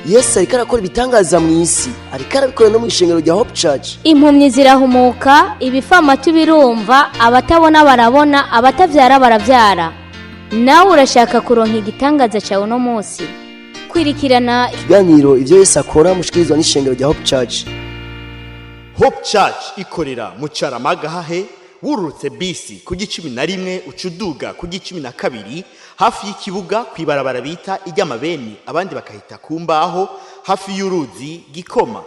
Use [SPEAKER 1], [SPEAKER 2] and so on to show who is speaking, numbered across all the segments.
[SPEAKER 1] Yesu ariko arakora ibitangaza mu isi, ariko arabikora no mu ishengero rya Hope Church.
[SPEAKER 2] Impumyi zirahumuka, ibifamatu birumva, abatabona barabona, abatavyara baravyara. Nawe urashaka kuronka igitangaza cyawe uno munsi? Kwirikirana
[SPEAKER 1] ikiganiro Ivyo Yesu Akora mushikirizwa n'ishengero rya Hope Church.
[SPEAKER 3] Hope Church ikorera mu Carama Gahahe. Wururutse bisi ku 11, uca uduga ku 12, hafi y'ikibuga, kw'ibarabara bita iry'amabeni, abandi bakahita ku mbaho, hafi y'uruzi Gikoma.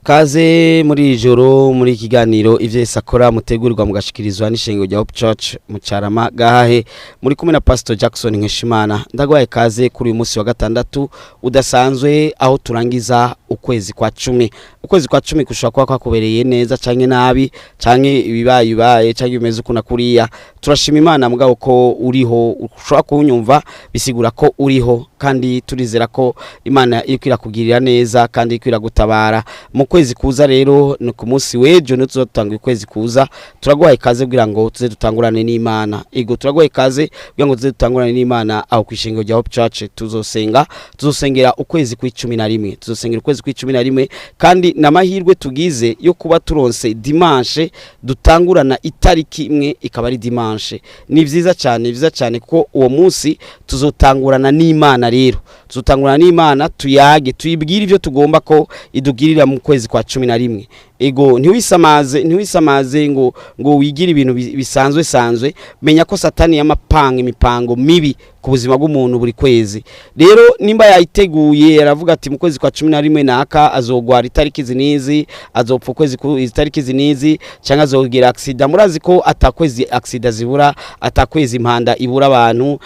[SPEAKER 4] Kaze muri iri joro muri kiganiro Ivyo Yesu Akora, mutegurirwa mugashikirizwa n'ishengero rya Hope Church mu Carama Gahahe. Muri kumwe na Pastor Jackson Nkeshimana. Ndagwaye kaze kuri uyu munsi wa gatandatu udasanzwe, aho turangiza ukwezi kwa 10. Ukwezi kwa 10 kushobora kuba kwakubereye neza canke nabi, canke ibibaye bibaye, canke bimeze uku na kuriya. Turashima Imana mugabo ko uriho, ushobora kunyumva, bisigura ko uriho, kandi turizera ko Imana iriko irakugirira neza kandi iriko iragutabara. Mu kwezi kuza rero, ni ku munsi w'ejo niho tuzotanga ukwezi kuza. Turaguhaye ikaze kugira ngo tuze dutangurane n'Imana. Ego, turaguhaye ikaze kugira ngo tuze dutangurane n'Imana aho kw'ishengero rya Hope Church. Tuzosenga, tuzosengera ukwezi kw'11, tuzosengera ukwezi kw'11, kandi n'amahirwe tugize yo kuba turonse dimanche dutangurana itariki imwe, ikaba ari dimanche. Ni vyiza cyane, vyiza cyane, kuko uwo munsi tuzotangurana n'Imana. Rero tuzotangurana n'Imana, tuyage, tuyibwire ivyo tugomba ko idugirira mu kwezi kwa 11. Ego, ntiwisamaze, ntiwisamaze ngo wigire ibintu bisanzwe sanzwe. Menya ko Satani yamapanga imipango mibi ku buzima bw'umuntu buri kwezi. Rero nimba yayiteguye, aravuga ati mu kwezi kwa 11 naka azogwara itariki izi n'izi, azopfa ukwezi ku itariki izi n'izi, cyangwa azogira accident. Murazi ko atakwezi accident zibura, atakwezi impanda ibura abantu.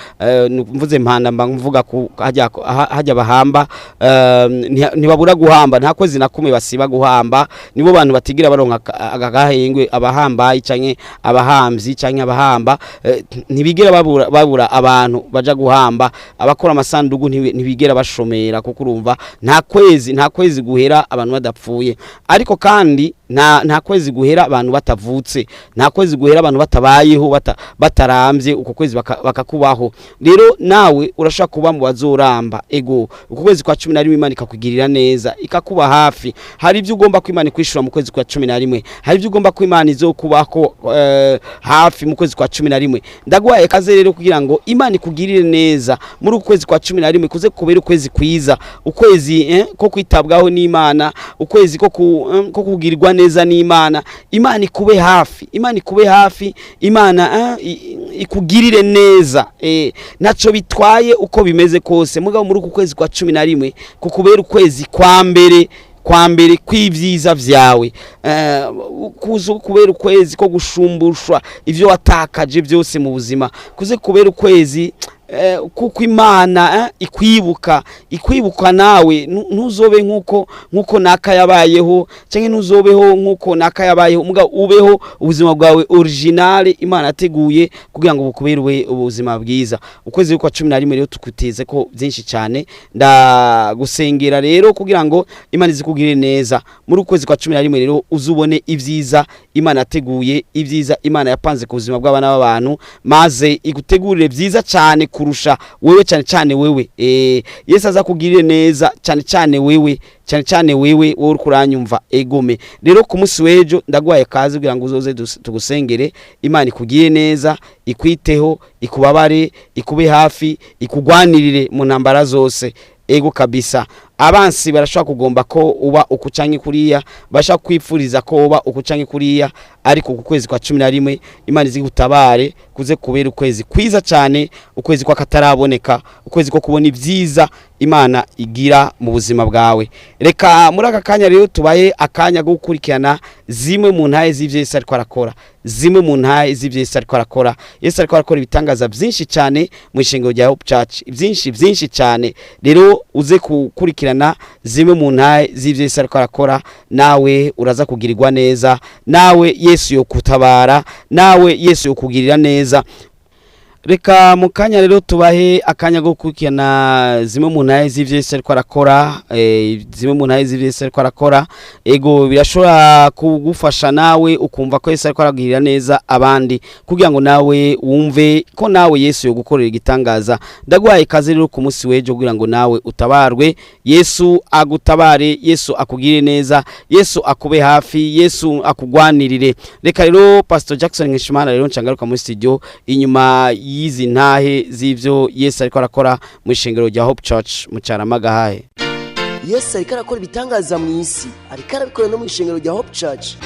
[SPEAKER 4] Mvuze impanda mba mvuga ku hajya bahamba, ntibabura guhamba, nta kwezi na kumwe basiba guhamba. Nibo bantu batigira baronka agahengwe, abahambayi canke abahamvyi canke abahamba, ntibigera babura abantu baja guhamba. Abakora amasandugu ntibigera bashomera, kuko urumva nta kwezi guhera abantu badapfuye. Ariko kandi nta kwezi guhera abantu batavutse, nta kwezi guhera abantu batabayeho, bataramvye, uko kwezi bakakubaho. Rero nawe urashobora kuba mu bazoramba. Ego, uko kwezi kwa 11 Imana ikakugirira neza, ikakuba hafi. Hari ibyo ugomba ko Imana ikwishura mu kwezi kwa 11, hari ibyo ugomba ko Imana izokubako hafi mu kwezi kwa 11. Ndaguhaye kaze rero kugira ngo Imana ikugirire neza muri uku kwezi kwa 11, kuze kubera ukwezi kwiza, ukwezi ko kwitabwaho n'Imana, ukwezi ko kugirirwa neza n'Imana. Imana ikube hafi, Imana ikube hafi, Imana ikugirire neza. Ntaco bitwaye uko bimeze kose, mugabo muri uku kwezi kwa 11 kukubera ukwezi kwa mbere kw'ivyiza vyawe, kuze kubera ukwezi ko gushumbushwa ivyo watakaje byose mu buzima, kuze kubera ukwezi kuko Imana ikwibuka, ikwibuka nawe. Ntuzobe nkuko naka yabayeho, cyangwa ntuzobeho nkuko naka yabayeho, mugabo ubeho ubuzima bwawe original Imana yateguye kugira ngo bukubere ubuzima bwiza. Ukwezi kwa 11 rero tukuteze ko byinshi cyane. Ndagusengera rero kugira ngo Imana izikugirire neza muri ukwezi kwa 11. Rero uzubone ibyiza Imana yateguye, ibyiza Imana yapanze ku buzima bw'abana b'abantu, maze igutegurire byiza cyane kurusha wewe, cyane cyane wewe. Yesu aza kugirire neza cyane cyane wewe, cyane cyane wewe, wowe uri kuranyumva. Egome, rero ku munsi w'ejo ndaguhaye kaze kugira ngo uzoze tugusengere, Imana ikugire neza, ikwiteho, ikubabare, ikube hafi, ikugwanirire mu ntambara zose. Ego kabisa, abansi barashobora kugomba ko uba uku canke kuriya, bashaka kwipfuriza ko uba uku canke kuriya, ariko ku kwezi kwa 11 Imana izigutabare, kuze kubera ukwezi kwiza cyane, ukwezi kwa kataraboneka, ukwezi ko kubona ibyiza Imana igira mu buzima bwawe. Reka muri aka kanya rero tubaye akanya ko gukurikirana zimwe mu ntahe z'ivyo Yesu ariko arakora, zimwe mu ntahe z'ivyo Yesu ariko arakora. Yesu ariko arakora ibitangaza byinshi cyane mu ishengero rya Hope Church, byinshi byinshi cyane. Rero uze gukurikirana zimwe mu ntahe z'ivyo Yesu ariko arakora, nawe uraza kugirirwa neza, nawe Yesu yo kutabara, nawe Yesu yo kugirira neza. Reka mu kanya rero tubahe akanya ko gukurikirana zimwe mu ntahe z'ivyo Yesu ariko arakora, zimwe mu ntahe z'ivyo Yesu ariko arakora. Ego, birashobora kugufasha nawe ukumva ko Yesu ariko aragirira neza abandi, kugira ngo nawe wumve ko nawe Yesu yogukorera igitangaza. Ndaguhaye ikaze rero ku munsi w'ejo kugira ngo nawe utabarwe, Yesu agutabare, Yesu akugirire neza, Yesu akube hafi, Yesu akugwanirire. Reka rero Pastor Jackson Nkeshimana rero ncangaruka muri studio inyuma y'izi ntahe z'ivyo Yesu ariko arakora mu ishengero rya Hope Church mu Carama Gahahe.
[SPEAKER 1] Yesu ariko arakora ibitangaza mu isi, ariko arabikora no mu ishengero rya Hope Church.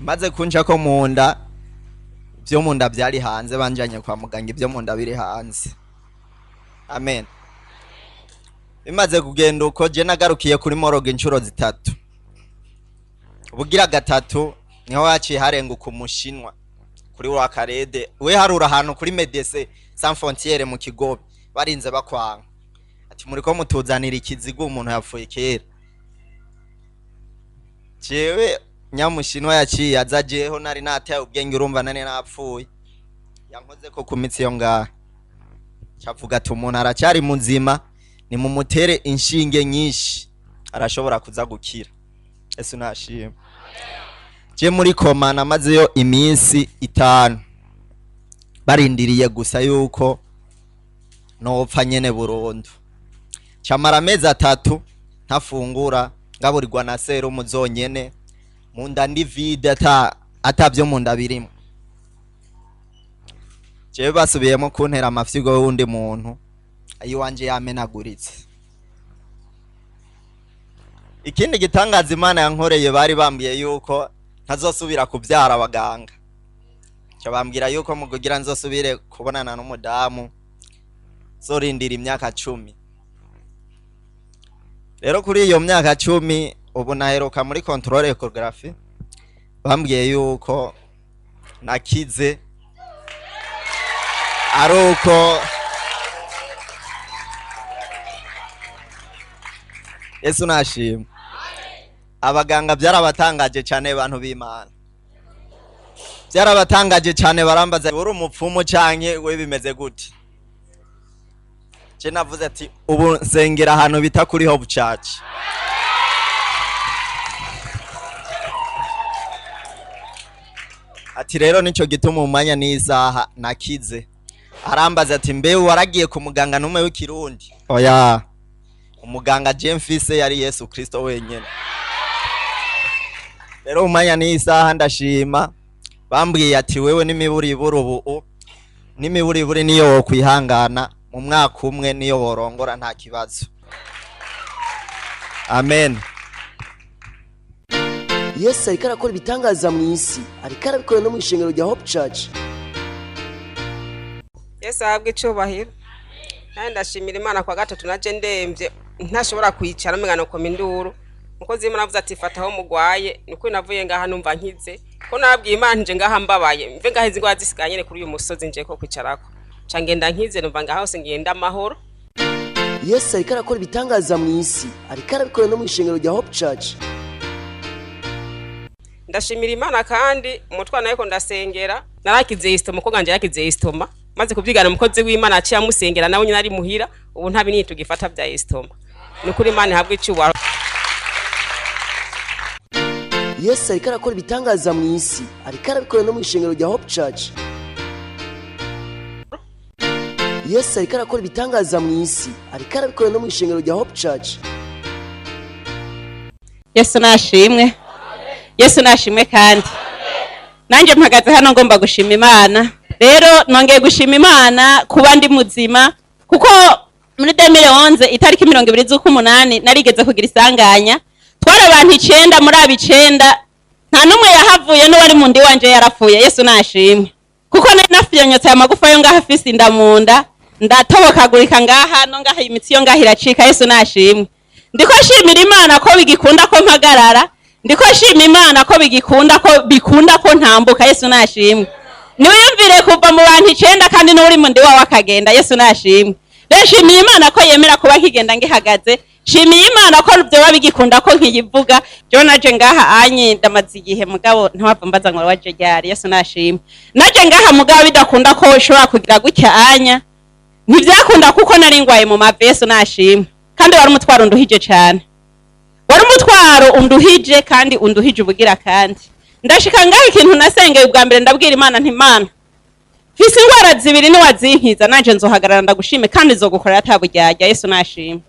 [SPEAKER 5] Maze kunca ko mu nda, ibyo mu nda byari hanze, banjanye kwa muganga ibyo mu nda biri hanze. Amen. Bimaze kugenda uko, je nagarukiye kuri morgue inshuro zitatu. Ubugira gatatu niho haciye harenguka umushinwa kuri wa karede we harura ahantu kuri Médecins Sans Frontières mu Kigobe, barinze bakwanga ati muriko mutuzanira ikiziga, umuntu yapfuye kera. Jewe nyamushinwa yaciye aza, jeho nari nateye ubwenge, urumva nari napfuye, yankoze ko ku mitsi yo ngaha, cavuga ati umuntu aracyari muzima, nimumutere inshinge nyinshi arashobora kuza gukira. Ese nashima. Je muri coma namazeyo iminsi 5, barindiriye gusa yuko nopfa nyene burundu. Camara amezi 3 ntafungura, ngaburirwa na serumu zonyene, mu nda ndi vide, ata vyo mu nda birimo. Jewe basubiyemo kuntera amafyigo y'uwundi muntu, ayiwanje yamenaguritse. Ikindi gitangaza Imana yankoreye, bari bambwiye yuko ntazosubira kubyara abaganga. Cyo bambwira yuko mu kugira nzosubire kubonana n'umudamu zorindira imyaka 10. Rero kuri iyo myaka 10, ubu naheruka muri contrôle échographie, bambwiye yuko nakize, ari uko Yesu nashimwe. Abaganga byarabatangaje cyane, bantu b'Imana, byarabatangaje cyane. Barambaza uri umupfumu canke we bimeze gute? Je navuze ati ubu nsengera ahantu bita kuri Hope Church. Ati rero nico gituma umwanya n'isaha nakize. Arambaza ati mbe waragiye ku muganga n'umwe w'ikirundi? Oya, umuganga je mfise yari Yesu Kristo wenyene. Rero umwanya n'isaha ndashima. Bambwiye ati wewe n'imiburiburi, ubu n'imiburiburi niyo wokwihangana mu mwaka umwe niyo worongora nta kibazo. Amen.
[SPEAKER 1] Yesu ariko arakora ibitangaza mu isi, ariko arabikora no mu ishengero rya Hope Church.
[SPEAKER 6] Yesu ahabwe icyubahiro. Nanjye ndashimira Imana. Kwa gatatu naje ndemvye, ntashobora kwicara, umenga nokoma induru. Umukozi w'Imana avuze ati fata aho mugwaye. Niko navuye ngaha numva nkize, ko nabwiye Imana nje ngaha mbabaye, mve ngaha izi ngwara zisigaye nyene kuri uyu musozi nje ko kwicarako. Ca ngenda nkize, numva ngaha hose ngenda amahoro.
[SPEAKER 1] Yesu ariko arakora ibitangaza mu isi, ariko arabikora no mu ishengero rya Hope Church.
[SPEAKER 6] Ndashimira Imana kandi umutwana ariko ndasengera narakize estomac. Umukobwa wanje yarakize estomac, maze kubyigana umukozi w'Imana aciye amusengera nawe nyine ari muhira, ubu nta binini tugifata bya estomac. Ni ukuri Imana ihabwe icyubahiro.
[SPEAKER 1] Yesu ariko arakora ibitangaza mu isi, ariko arabikora no mu ishengero rya Hope Church. Yesu ariko arakora ibitangaza mu isi, ariko arabikora no mu ishengero rya Hope Church.
[SPEAKER 7] Yesu nashimwe, Yesu nashimwe. Kandi nanjye mpagaze hano ngomba gushima Imana. Rero nongeye gushima Imana kuba ndi muzima, kuko muri 2011 itariki 20 z'ukumunani narigeze kugira isanganya. Twari abantu 9, muri abo 9 nta n'umwe yahavuye, n'uwari mu ndi wanje yarapfuye. Yesu nashimwe, kuko nari nafyonyotse amagufa yo ngaha afise inda mu nda, ndatobokagurika ngaha no ngaha, imitsi yo ngaha iracika. Yesu nashimwe. Ndiko nshimira Imana ko bigikunda ko mpagarara, ndiko nshima Imana ko bigikunda ko bikunda ko ntambuka. Yesu nashimwe. Niwiyumvire kuva mu bantu 9 kandi n'uri mu ndi wawe akagenda. Yesu nashimwe. Rero nshimiye Imana ko yemera kuba nkigenda ngihagaze. Shimiye Imana ko byoba bigikunda ko nkiyivuga. Jewe naje ngaha anye ndamaze igihe mugabo ntiwapfa mbaza ngo waje ryari. Yesu nashimwe. Naje ngaha mugabo bidakunda ko ushobora kugira gutya anya, ntivyakunda kuko nari ngwaye mu mavi. Yesu nashimwe. Kandi wari umutwaro unduhije cyane, wari umutwaro unduhije kandi unduhije ubugira. Kandi ndashika ngaha, ikintu nasengeye ubwa mbere, ndabwira Imana nti: "Imana, mfise ingwara zibiri, niwazinkiza nanje nzohagarara ndagushime kandi nzogukorera ataburyarya." Yesu nashimwe.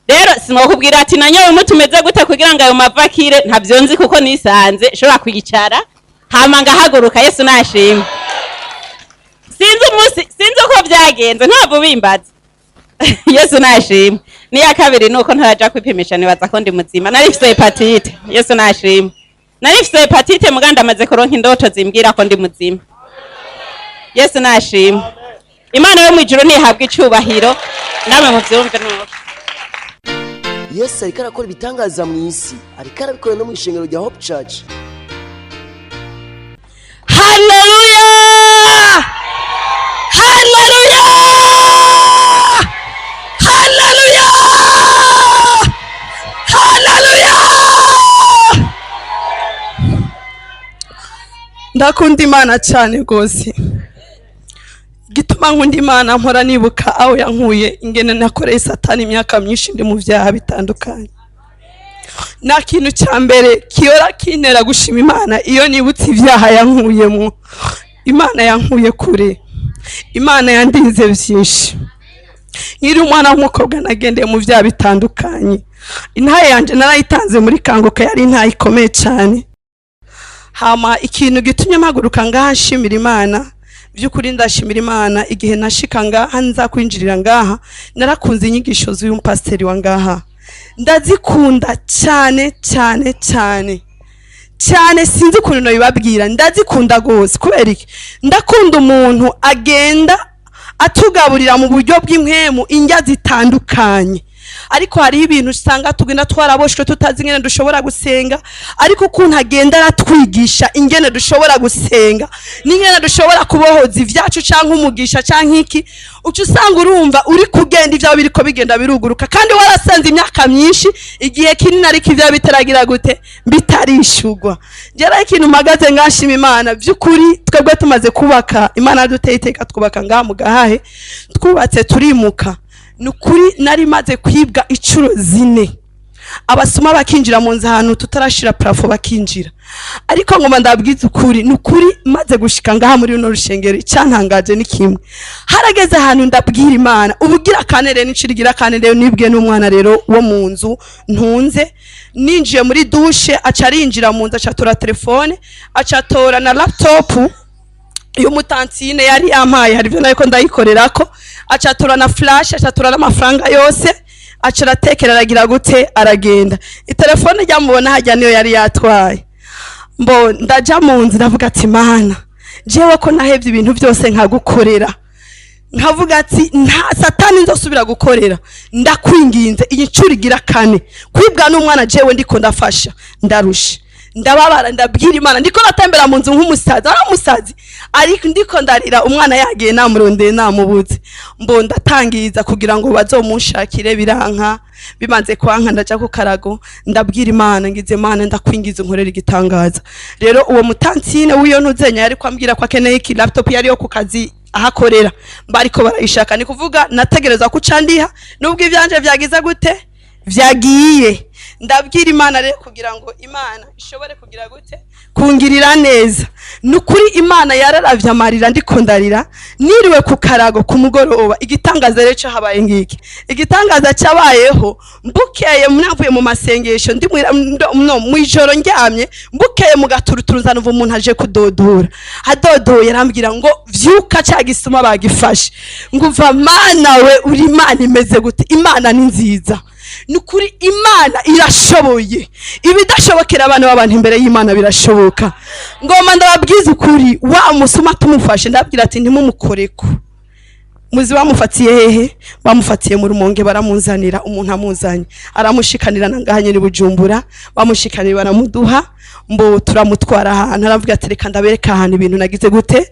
[SPEAKER 7] Rero sinokubwira ati nanyoye umuti umeze gute kugira ngo ayo mavi akire, ntabyo nzi, kuko nisanze nshobora kwicara hama ngahaguruka. Yesu nashimwe. Sinzi umunsi, sinzi uko byagenze, ntabwo bimbaza. Yesu nashimwe. N'iya kabiri nuko ntaraja kwipimisha, nibaza ko ndi muzima. Nari mfise hépatite. Yesu nashimwe. Nari mfise hépatite, muganda amaze kuronka indoto zimbwira ko ndi muzima. Yesu nashimwe. Imana yo mu ijuru ntihabwa icubahiro. Namwe muvyumve nuko.
[SPEAKER 1] Yesu ariko arakora ibitangaza mu isi, ariko arabikora no mu ishengero rya Hope Church.
[SPEAKER 8] Haleluya, haleluya, haleluya, haleluya! Ndakunda Imana cyane rwose. Igituma nkunda Imana, mpora nibuka aho yankuye, ingene nakoreye Satani imyaka myinshi ndi mu byaha bitandukanye. Nta kintu cya mbere kiyora kintera gushima Imana iyo nibutse ibyaha yankuyemo. Imana yankuye kure, Imana yandinze byinshi. Nkiri umwana w'umukobwa nagendeye mu byaha bitandukanye. Intahe yanjye narayitanze muri Kanguka, yari intahe ikomeye cyane. Hama ikintu gitumye mpaguruka ngaha nshimira Imana, by'ukuri ndashimira Imana. Igihe nashika ngaha, nza kwinjirira ngaha, narakunze inyigisho z'uyu mupasiteri wa ngaha, ndazikunda cyane cyane cyane cyane. Sinzi ukuntu nabibabwira, ndazikunda rwose. Kubera iki? Ndakunda umuntu agenda atugaburira mu buryo bw'impwemu indya zitandukanye. Ariko hariho ibintu usanga tugenda twaraboshwe, tutazi ingene dushobora gusenga, ariko ukuntu agenda aratwigisha ingene dushobora gusenga n'ingene dushobora kubohoza ibyacu cyangwa umugisha cyangwa iki, uca usanga urumva uri kugenda ibyawe biriko bigenda biruguruka, kandi warasanze imyaka myinshi, igihe kinini, ariko ibyawe bitaragira gute, bitarishugwa. Njyewe ikintu mpagaze ngashima Imana by'ukuri, twebwe tumaze kubaka, Imana yaduteye iteka twubaka ngaha mu Gahahe, twubatse turimuka. Ni ukuri nari maze kwibwa inshuro 4, abasuma bakinjira mu nzu ahantu tutarashira plafond bakinjira. Ariko ngoma ndabwiza ukuri, ni ukuri, maze gushika ngaha muri runo rushengero, icyantangaje ni kimwe: harageze ahantu ndabwira Imana. Ubugira kane rero, n'icirigira kane rero, nibwe n'umwana rero wo mu nzu ntunze. Ninjiye muri douche, aca arinjira mu nzu, aca atora telefone, aca atora na laptop y'umutantine yari yampaye, hari ibyo nariko ndayikorerako, aca atora na flash, aca atora n'amafaranga yose, aca aratekera, aragira gute, aragenda. Itelefone ryamubona hajya niyo yari yatwaye. Mbo ndaja mu nzu, ndavuga ati: "Mana, jewe ko nahevye ibintu byose nkagukorera, nkavuga ati nta Satani nzosubira gukorera, ndakwinginze, iyi ncuro igira kane kwibwa n'umwana jewe ndiko ndafasha, ndarusha, ndababara." Ndabwira Imana, ndiko natembera mu nzu nk'umusazi, ari umusazi, ariko ndiko ndarira, umwana yagiye, namurondeye namubuze. Mbo ndatangiza kugira ngo bazomunshakire, biranka. Bimanze kwanka, ndaja ku karago, ndabwira Imana, ngize: "Imana, ndakwingiza unkorera igitangaza." Rero uwo mutantine w'iyo ntuzenya yari kwambwira ko akeneye iki laptop yari yo ku kazi ahakorera, bariko barayishaka. Ni kuvuga nategereza ko ucandiha nubwo ivyanje vyagize gute, vyagiye. Ndabwira Imana rero kugira ngo Imana ishobore kugira gute, kungirira neza. Ni ukuri Imana yararavye amarira ndiko ndarira niriwe ku karago ku mugoroba. Igitangaza rero cyahabaye ngiki: igitangaza cyabayeho, mbukeye navuye mu masengesho, ndi no mwijoro ndyamye, mbukeye mu gaturuturu nzanumva umuntu aje kudodora. Adodoye arambwira ngo: "Vyuka, cya gisuma bagifashe." Ngumva: "Mana we, uri Imana imeze gute?" Imana ni nziza, ni ukuri Imana irashoboye. Ibidashobokera abana b'abantu, imbere y'Imana birashoboka. Ngoma ndababwiza ukuri, wa musuma tumufashe, ndabwira ati: "Ntimumukoreko." Muzi bamufatiye hehe? Bamufatiye mu Rumonge, baramunzanira. Umuntu amuzanye aramushikanira na ngaha nyene Bujumbura, bamushikanira baramuduha. Mbo turamutwara ahantu, aravuga ati: "Reka ndabereka ahantu ibintu nagize gute,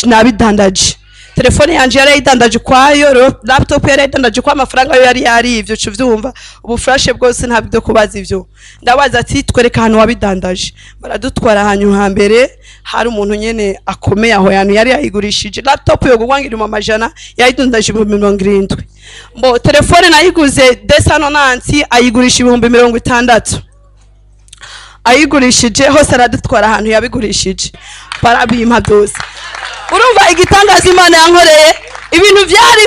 [SPEAKER 8] nabidandaje." Telefone yanje yarayidandaje ukwayo, laptop yarayidandaje ukwayo, amafaranga yo yari yarivyo, uca uvyumva ubufurashe bwose, nta byo kubaza ivyo. Ndabaza ati twereka ahantu wabidandaje. Baradutwara ahantu hambere hari umuntu nyene akomeye, aho yantu yari yayigurishije. Laptop yo gugwa ngira mu amajana, yayidandaje 70,000. Mbo telefone nayiguze 290, ayigurisha 60,000. Ayigurishije hose aradutwara ahantu yabigurishije, barabimpa byose. Urumva igitangaza Imana yankoreye, ibintu byari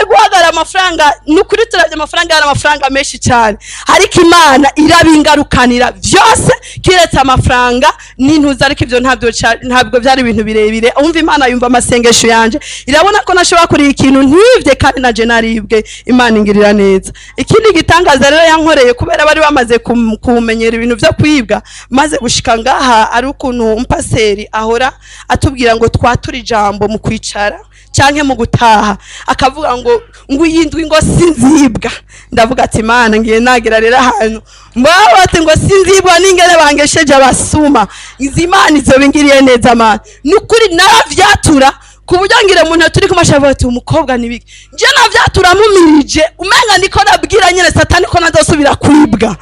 [SPEAKER 8] guhagarara amafaranga, ni ukuri turabye amafaranga, yari amafaranga menshi cyane, ariko Imana irabingarukanira byose kiretse amafaranga n'intuza. Ariko ibyo ntabwo byari ibintu birebire. Umva, Imana yumva amasengesho yanje, irabona ko nashobora kuriha ikintu ntibye kandi naje naribwe. Imana ingirira neza. Ikindi gitangaza rero yankoreye, kubera bari bamaze kumenyera ibintu byo kwibwa, maze gushika ngaha ari ukuntu umpaseri ahora atubwira ngo twature ijambo mu kwicara canke mu gutaha, akavuga ngo iyindwi ngo sinzibwa. Ndavuga ati Imana ngiye nagira rero ahantu mbaba ati ngo sinzibwa n'ingene bangesheje abasuma, izi Imana izo bingiriye neza. Mana, nukuri naravyatura ku buryo ngira umuntu turi kumashavuga ati umukobwa nibiki, nje navyatura mumirije umenga niko nabwira nyene satani ko nazosubira kwibwa.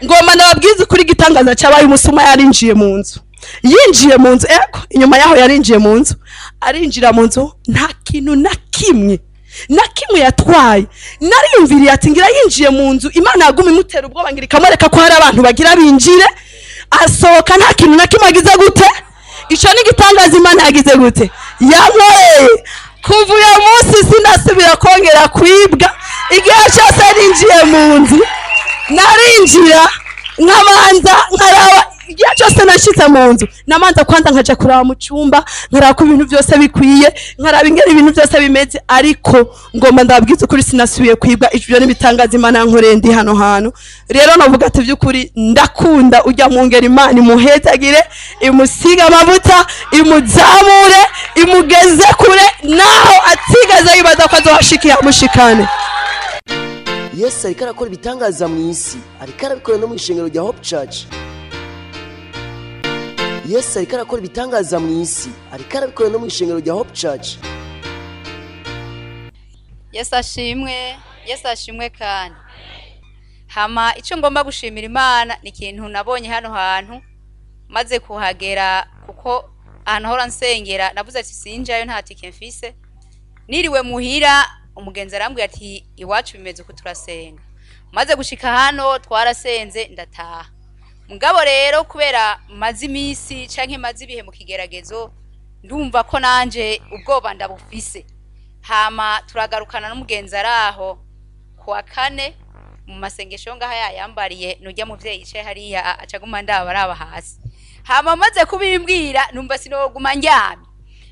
[SPEAKER 8] Ngoma nababwiza kuri gitangaza cyabaye, umusuma yarinjiye mu nzu, yinjiye mu nzu, ego inyuma yaho yarinjiye mu nzu, arinjira mu nzu nta kintu na kimwe yatwaye. Nariyumviriye ati ngira yinjiye mu nzu, Imana yaguma imutera ubwoba ngira ikamwereka ko hari abantu bagira binjire, asohoka nta kintu na kimwe agize gute. Ico ni gitangaza Imana yagize gute, yankoreye. Kuva uyo munsi sinasubira kongera kwibwa. Igihe cyose ninjiye mu nzu narinjira nkabanza nkaraba, igihe cyose nashitse mu nzu namanza kwanza nkaja kuraba mu cyumba, nkaraba ko ibintu byose bikwiye, nkaraba ingene ibintu byose bimeze, ariko ngomba ndababwiza ukuri sinasubiye kwibwa. Ivyo nibitangaza Imana yankoreye ndi hano hantu. Rero navuga ati by'ukuri ndakunda ujya mu ngeri, Imana imuhezagire, imusiga amavuta, imuzamure, imugeze kure naho atigeze yibaza ko azohashikiye amushikane.
[SPEAKER 1] Yesu ariko arakora ibitangaza mu isi, ariko arabikora no mu ishengero rya Hope Church. Yesu ariko arakora ibitangaza mu isi, ariko arabikora no mu ishengero rya Hope Church.
[SPEAKER 9] Yesu ashimwe, Yesu ashimwe kandi. Hama icyo ngomba gushimira Imana ni ikintu nabonye hano hantu maze kuhagera, kuko ahantu hora nsengera navuze ati sinjayo nta tike mfise. Niriwe muhira umugenzi arambwira ati iwacu bimeze uko turasenga. Maze gushika hano twarasenze ndataha. Mugabo rero kubera maze imisi canke maze ibihe mu kigeragezo, ndumva ko nanje ubwoba ndabufise. Hama turagarukana n'umugenzi araho kuwa kane mu masengesho ngaha yayambariye, nujya muvyeyi yicaye hariya acaguma ndaba araba hasi. Hama maze kubimbwira numva sinoguma ndyamye.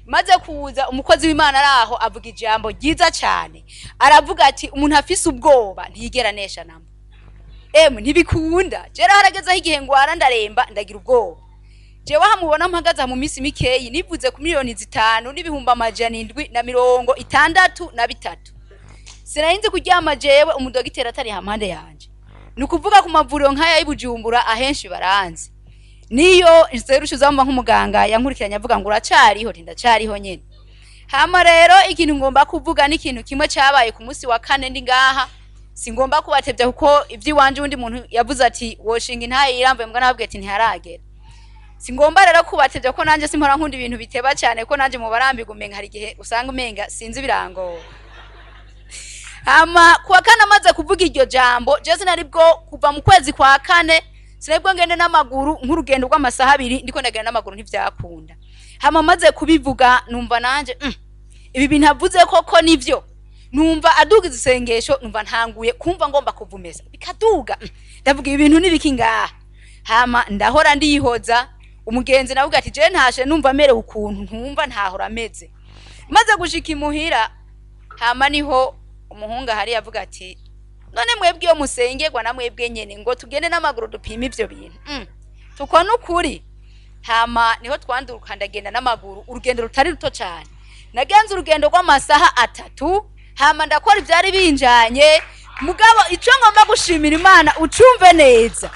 [SPEAKER 9] Maze kuza umukozi w'Imana araho avuga ijambo ryiza cyane, aravuga ati umuntu afise ubwoba ntiyigera nesha namba. Ntibikunda. Jera haragezeho igihe ngwara ndaremba ndagira ubwoba. Jewe hamubona mpagaze mu minsi mikeyi nivuze ku 5,763,663 Sinarinzi kuryama jewe umudogiteri atari hampande yanje. Ni ukuvuga ku mavuriro nk'aya y'Ibujumbura ahenshi baranzi. Niyo nserusha uzamba nk'umuganga yankurikiranye avuga ngo uracariho, ndacariho nyene. Hama rero ikintu ngomba kuvuga ni ikintu kimwe cyabaye ku munsi wa kane ndi ngaha. Singomba kubatevya kuko ivy'iwanje undi muntu yavuze ati woshinga intaye iramvuye, mbwa nababwiye ati ntiharagera. Singomba rero kubatevya ko nanje simpora nkunda ibintu biteba cyane, ko nanje mu barambirwa umenga hari igihe usanga umenga sinzi birango. Hama kuwa kane amaze kuvuga iryo jambo, je sinari bwo kuva mu kwezi kwa kane sinari ngende n'amaguru nk'urugendo rw'amasaha abiri ndiko ndagenda n'amaguru ntivyakunda. Hama amaze kubivuga numva nanje ibi bintu avuze koko nivyo. Numva aduga isengesho, numva ntanguye kumva ngomba kuvumeza bikaduga, ndavuga ibi bintu nibiki ngaha. Hama ndahora ndiyihoza umugenzi navuga ati je ntashe numva mere ukuntu ntumva ntahora ameze. Maze gushika imuhira, hama niho umuhunga hari yavuga ati none mwebwe iyo musengerwa na mwebwe nyene ngo tugende n'amaguru dupime ivyo bintu. Tuko nukuri. Hama niho twanduruka ndagenda n'amaguru urugendo rutari ruto cyane. Nagenze urugendo rw'amasaha 3, hama ndakora ivyari binjanye. Mugabo ico ngomba gushimira Imana ucumve neza,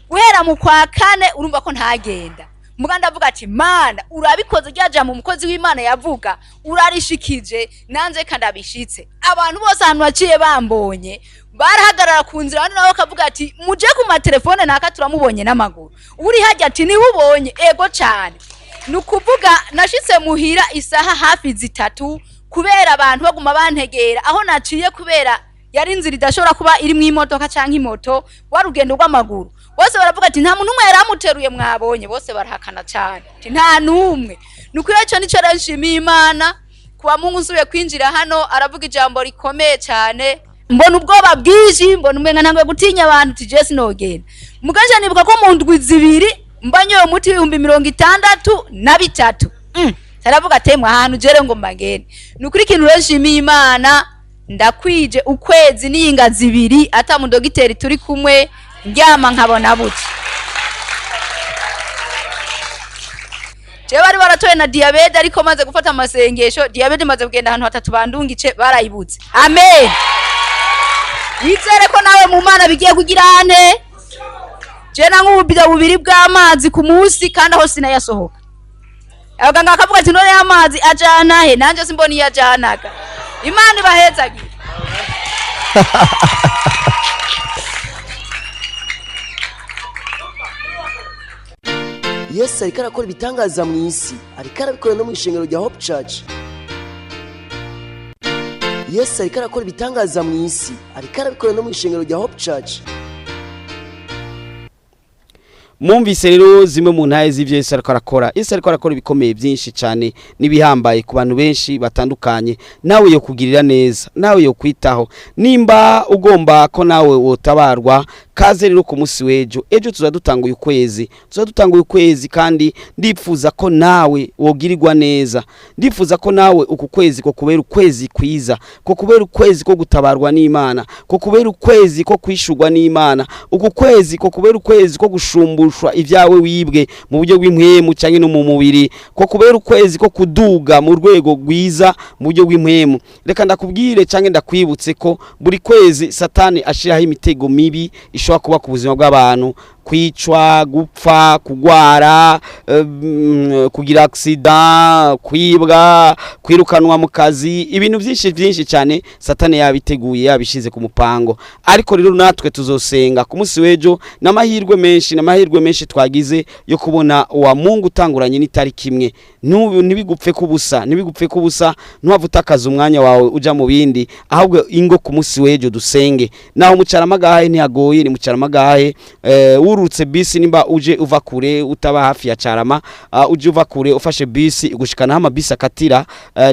[SPEAKER 9] guhera mu kwa kane urumva ko ntagenda. Muga ndavuga ati Mana urabikoze, rya jambo umukozi w'Imana yavuga urarishikije, nanze kandi abishitse. Abantu bose ahantu haciye bambonye barahagarara ku nzira, abandi nabo bakavuga ati muje ku matelefone naka turamubonye n'amaguru, uri hajya ati niwe ubonye. Ego cyane, ni ukuvuga nashitse muhira isaha hafi 3 kubera abantu baguma bantegera aho naciye, kubera yari inzira idashobora kuba iri mu imodoka canke imoto, wa rugendo rw'amaguru. Bose baravuga ati nta muntu umwe yaramuteruye mwabonye, bose barahakana cyane ati nta numwe. Nukuri ico nico rero nshimiye Imana. Kuwa Mungu nsubiye kwinjira hano aravuga ijambo rikomeye cyane, mbona ubwoba bwinshi, mbona umenga ntanguye gutinya abantu ati je sinogenda. Mugaje nibuka ko mu ndwi 2 mbanyoye umuti 63,000. Taravuga ati mwa ahantu jere ngo mbagende. Nukuri ikintu rero nshimiye Imana, ndakwije ukwezi n'iyinga 2 ata mu dogiteri turi kumwe, ndyama nkabona buke. Jewe bari baratoye na diabete, ariko maze gufata amasengesho diabete maze kugenda ahantu hatatu bandungice barayibutse. Amen. Yizere ko nawe mu Mana bigiye kugira ane. Je nanywa ububido 2 bw'amazi ku munsi kandi aho sinayasohoka. Abaganga bakavuga ati none amazi ajana he, nanje simboni yajanaga. Imana ibahezagire.
[SPEAKER 1] Yesu ariko arakora ibitangaza mu isi, ariko arabikora no mu ishengero rya Hope Church. Yesu ariko arakora ibitangaza mu isi, ariko arabikora no mu ishengero rya Hope Church.
[SPEAKER 4] Mwumvise rero zimwe mu ntaye z'ivyo Yesu ariko arakora. Yesu ariko arakora ibikomeye byinshi cyane n'ibihambaye ku bantu benshi batandukanye. Nawe yo kugirira neza, nawe yo kwitaho. Nimba ugomba ko nawe wotabarwa, kaze rero ku munsi w'ejo. Ejo tuzadutanguye ukwezi, tuzadutanguye ukwezi, kandi ndipfuza ko nawe wogirirwa neza. Ndifuza ko nawe uku kwezi ko kubera ukwezi kwiza, ko kubera ukwezi ko gutabarwa n'Imana, ko kubera ukwezi ko kwishurwa n'Imana, uku kwezi ko kubera ukwezi ko gushumbushwa ibyawe wibwe mu buryo bw'impwemu canke no mu mubiri, ko kubera ukwezi ko kuduga mu rwego rwiza mu buryo bw'impwemu. Reka ndakubwire canke ndakwibutse ko buri kwezi Satani ashiraho imitego mibi ishobora kuba ku buzima bw'abantu: kwicwa, gupfa, kugwara, kugira accident, kwibwa, kwirukanwa mu kazi, ibintu byinshi byinshi cyane Satani yabiteguye, yabishize ku mupango. Ariko rero natwe tuzosenga ku munsi w'ejo, n'amahirwe menshi, n'amahirwe menshi twagize yo kubona wa Mungu utanguranye n'itariki imwe. Ntibigupfe kubusa, ntibigupfe kubusa, ntuhavutakaza umwanya wawe uja mu bindi, ahubwo ingo ku munsi w'ejo dusenge. Naho mucaramagahe ntihagoye, ni mucaramagahe urutse bisi, nimba uje uva kure utaba hafi ya Carama, uje uva kure ufashe bisi igushikana ama bisi akatira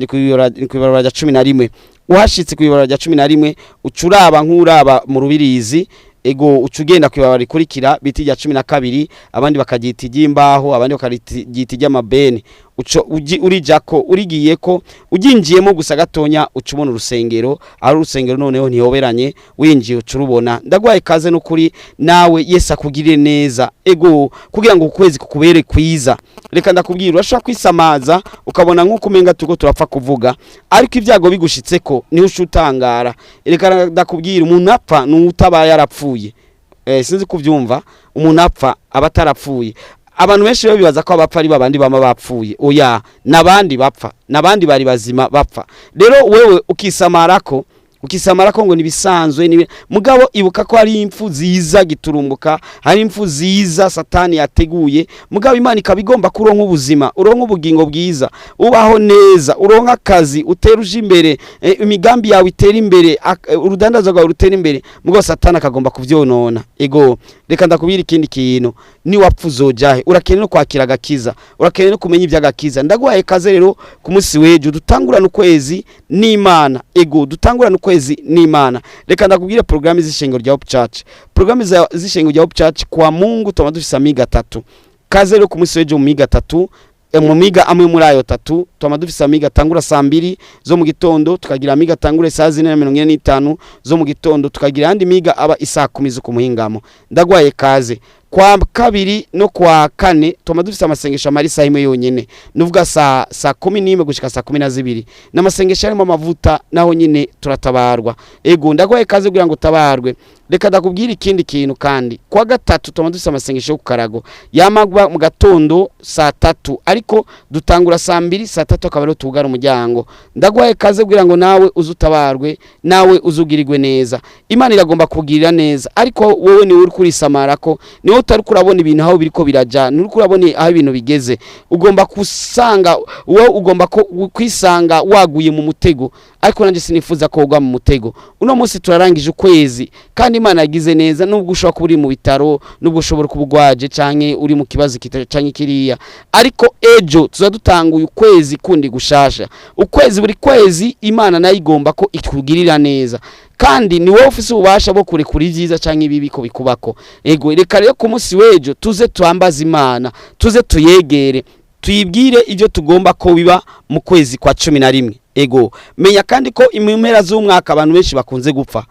[SPEAKER 4] ku ibarabara rya 11. Uhashitse ku ibarabara rya 11 ucuraba nk'uraba mu Rubirizi, ego ucugenda ku ibarabara rikurikira biti rya 12, abandi bakagita iry'imbaho, abandi bakagita iry'amabeni. Uco urijako, urigiyeko, uginjiyemo gusa gatonya ucubona urusengero, ari urusengero noneho ntihoberanye, winjiye ucurubona. Ndagwaye kaze n'ukuri nawe Yesu akugirire neza, ego kugira ngo ukwezi kukubere kwiza. Reka ndakubwira, urashobora kwisamaza ukabona nkuko umenga tuko turapfa kuvuga, ariko ibyago bigushitseko niho ucutangara. Reka ndakubwira, umuntu apfa n'utabaye yarapfuye. Sinzi kuvyumva, umuntu apfa abatarapfuye. Abantu benshi rero bibaza ko abapfa ari babandi bama bapfuye. Oya, nabandi bapfa, nabandi bari bazima bapfa. Rero wewe ukisamarako ngo nibisanzwe ni mugabo, ibuka ko hari impfu ziza giturumbuka, hari impfu ziza Satani yateguye. Mugabo Imana ikabigomba kuronka ubuzima, uronka ubugingo bwiza, ubaho neza, uronka akazi, uteruje imbere, imigambi yawe itera imbere, urudandazo rwawe rutera imbere. Mugabo Satani akagomba kuvyonona. Ego reka ndakubwira ikindi kintu, ni wapfa uzojahe. Urakeneye no kwakira agakiza, urakeneye no kumenya iby'agakiza. Ndaguhaye kaze rero ku munsi w'ejo dutangurana ukwezi n'Imana. Ego dutangurana ukwezi n'Imana. Reka ndakubwire programme z'ishengero rya Hope Church. Programme z'ishengero rya Hope Church kwa Mungu tuma dufise amiga 3. Kaze rero ku munsi w'ejo mu miga 3, mu miga amwe muri ayo 3 tuma dufise amiga tangura saa 2 zo mu gitondo, tukagira amiga tangura saa 4:45 zo mu gitondo, tukagira andi miga aba isaa 10 zo kumuhingamo. Ndagwaye kaze. Kwa kabiri no kwa kane tuma dufise amasengesho amara isaha imwe yonyene, nuvuga saa 11 gushika saa 12, n'amasengesho arimo amavuta, naho nyine turatabarwa. Ego, ndaguhaye kaze kugira ngo utabarwe. Reka ndakubwira ikindi kintu kandi: kwa gatatu tuma dufise amasengesho yo kukarago, yamagwa mu gatondo saa 3, ariko dutangura saa 2, saa 3 akaba ariho tugara umuryango. Ndaguhaye kaze kugira ngo nawe uze utabarwe, nawe uzugirirwe neza. Imana iragomba kugirira neza, ariko wowe niwe uri kurisamara, ko niwe utari kurabona ibintu aho biriko biraja, nturi kurabona aho ibintu bigeze. Ugomba kusanga wowe ugomba ko kwisanga waguye mu mutego, ariko nanjye sinifuza ko ugwa mu mutego. Uno munsi turarangije ukwezi kandi Imana yagize neza. Nubwo ushobora kuba uri mu bitaro, nubwo ushobora kuba ugwaje canke uri mu kibazo kita canke kiriya, ariko ejo tuza dutanguye ukwezi kundi gushasha. Ukwezi, buri kwezi Imana nayo igomba ko itugirira neza, kandi ni wowe ufise ububasha bwo kurekura ibyiza canke ibibi ko bikubako. Ego, reka rero ku munsi w'ejo tuze twambaze Imana, tuze tuyegere, tuyibwire ibyo tugomba ko biba mu kwezi kwa 11. Ego, menya kandi ko mu mpera z'umwaka abantu benshi bakunze gupfa.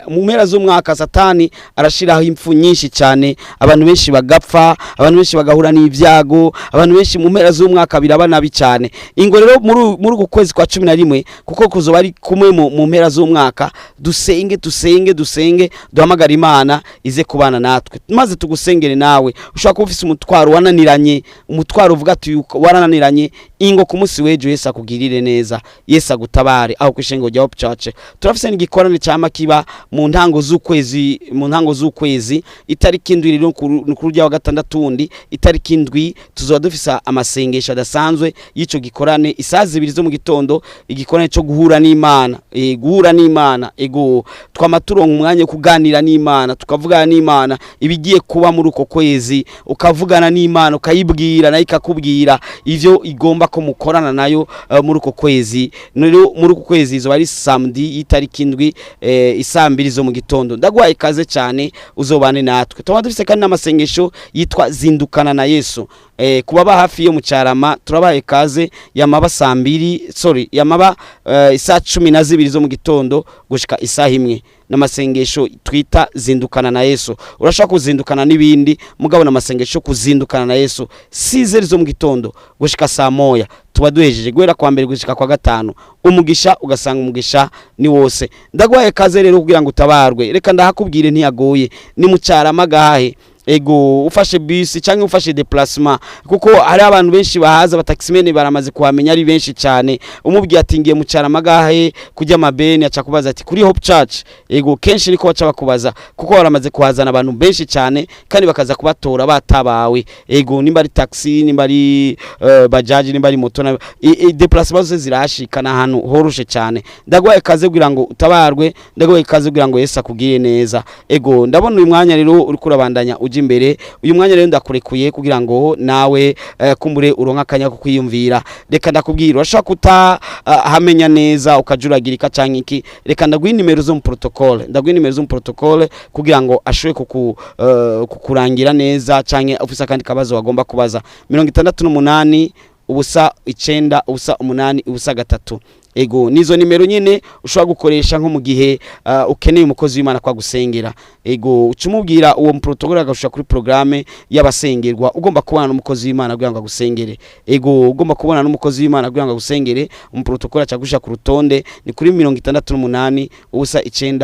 [SPEAKER 4] Mu mpera z'umwaka Satani arashiraho impfu nyinshi cyane, abantu benshi bagapfa, abantu benshi bagahura n'ibyago, abantu benshi mu mpera z'umwaka biraba nabi cyane. Ingo rero muri uku kwezi kwa 11, kuko kuzoba ari kumwe mu mpera z'umwaka, dusenge, dusenge, dusenge, duhamagara Imana ize kubana natwe, maze tugusengere. Nawe ushobora kuba ufise umutwaro wananiranye, umutwaro uvuga ati warananiranye. Ingo ku munsi w'ejo Yesu akugirire neza, Yesu agutabare aho kw'ishengo rya Hope Church. Turafise n'igikorane cama kiba mu ntango z'ukwezi, mu ntango z'ukwezi itariki 7 rero ku rya wa gatandatu wundi itariki 7, tuzoba dufise amasengesho adasanzwe y'ico gikorane isaha 2 zo mu gitondo, igikorane cyo guhura n'Imana, guhura n'Imana. Ego, twama turonka umwanya wo kuganira n'Imana, tukavugana n'Imana ibigiye kuba muri uko kwezi. Ukavugana n'Imana, ukayibwira, nayo ikakubwira ivyo igomba ko mukorana nayo muri uko kwezi. Rero muri uko kwezi izoba ari samedi y'itariki 7, isaa 2 zo mu gitondo. Ndaguhaye ikaze cyane, uzobane natwe. Tuba dufise kandi n'amasengesho yitwa Zindukana na Yesu. Kuba hafi yo mu Carama, turabaye ikaze, yamaba saa 2, sorry, yamaba isaa 12 zo mu gitondo gushika isaha 1, n'amasengesho twita Zindukana na Yesu. Urashaka kuzindukana n'ibindi, mugabo n'amasengesho kuzindukana na Yesu, 6 zo mu gitondo gushika saa 1 tuba duhejeje, guhera kwa mbere gushika kwa gatanu. Umugisha ugasanga umugisha ni wose. Ndaguhaye kaze rero kugira ngo utabarwe. Reka ndahakubwire, ntiyagoye, ni mu Carama gahahe. Ego, ufashe bus cyangwa ufashe déplacement, kuko hari abantu benshi bahaza, abataximene baramaze kuhamenya ari benshi cyane. Umubwiye ati ngiye mu Carama gahe kujya mabeni, aca kubaza ati kuri Hope Church. Ego, kenshi niko baca bakubaza, kuko baramaze kuhazana abantu benshi cyane kandi bakaza kubatora batabawe. Ego, nimba ari taxi, nimba ari bajaji, nimba ari moto na déplacement zose zirahashika, ahantu horoshe cyane. Ndaguhaye kaze kugira ngo utabarwe, ndaguhaye kaze kugira ngo Yesu akugire neza. Ego, ndabona uyu mwanya rero uri kurabandanya uja imbere. Uyu mwanya rero ndakurekuye kugira ngo nawe kumbure uronka akanya ko kwiyumvira. Reka ndakubwira, urashobora kuta hamenya neza, ukajuragirika canke iki. Reka ndaguha nimero zo mu protocole, ndaguha nimero zo mu protocole kugira ngo ashobore kukurangira neza, canke ufise akandi kabazo wagomba kubaza: 68 0 9 0 8 0 3. Ego, nizo nimero nyine ushobora gukoresha nko mu gihe ukeneye umukozi w'Imana kwa gusengera. Ego, ucumubwira uwo protocole agashusha kuri programme y'abasengerwa. Ugomba kubana n'umukozi w'Imana kugira ngo agusengere. Ego, ugomba kubana n'umukozi w'Imana kugira ngo agusengere, umu protocole acagusha ku rutonde. Ni kuri 68 0 9 0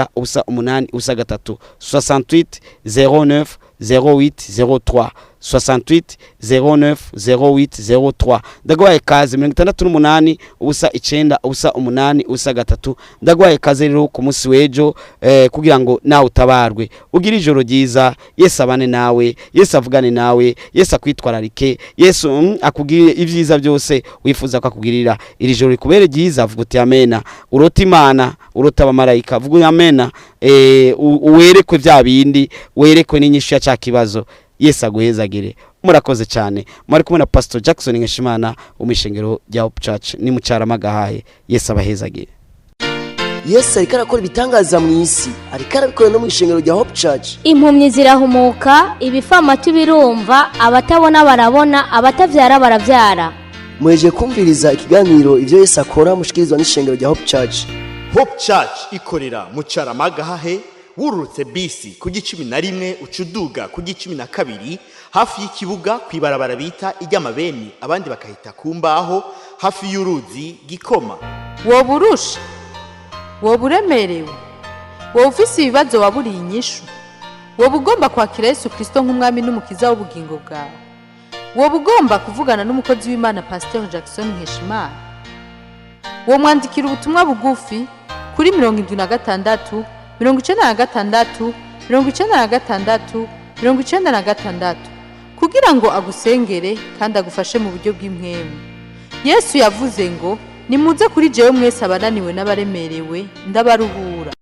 [SPEAKER 4] 8 0 3, 68 09 08 03, 68 09 08 03. Ndaguhaye kaze, 68 0 9 0 8 0 3. Ndaguhaye kaze rero ku munsi w'ejo kugira ngo nawe utabarwe, ugire ijoro ryiza. Yesu abane nawe, Yesu avugane nawe, Yesu akwitwararike, Yesu akugirire ibyiza byose wifuza ko akugirira. Iri joro rikubere ryiza. Vuga uti amena. Urota Imana, urota abamarayika, vuga amena. Uwerekwe bya bindi, werekwe n'inyishu ya ca kibazo. Yesu aguhezagire. Murakoze cyane. Mwari kumwe na Pastor Jackson Nkeshimana umishengero rya Hope Church, ni mu Carama gahahe. Yesu abahezagire.
[SPEAKER 1] Yesu ariko arakora ibitangaza mu isi, ariko arabikora no mu ishengero rya Hope Church.
[SPEAKER 2] Impumyi zirahumuka, ibifamatu birumva, abatabona barabona, abatavyara baravyara.
[SPEAKER 1] Muhejeje kumviriza ikiganiro Ivyo Yesu Akora mushikirizwa n'ishengero rya Hope Church.
[SPEAKER 3] Hope Church ikorera mu Carama gahahe. Wururutse bisi ku gicumi na rimwe uca uduga ku gicumi na kabiri hafi y'ikibuga ku ibarabara bita iry'amabeni, abandi bakahita ku mbaho, hafi y'uruzi Gikoma.
[SPEAKER 10] Woba urusha, woba uremerewe, woba ufise ibibazo waburiye inyishu, woba ugomba kwakira Yesu Kirisito nk'umwami n'umukiza w'ubugingo bwawe, woba ugomba kuvugana n'umukozi w'Imana Pasiteri Jackson Nkeshimana, womwandikira ubutumwa bugufi kuri 76 96 96 96 kugira ngo agusengere kandi agufashe mu buryo bw'impwemu. Yesu yavuze ngo: "Nimuze kuri jewe mwese abananiwe n'abaremerewe, ndabaruhura."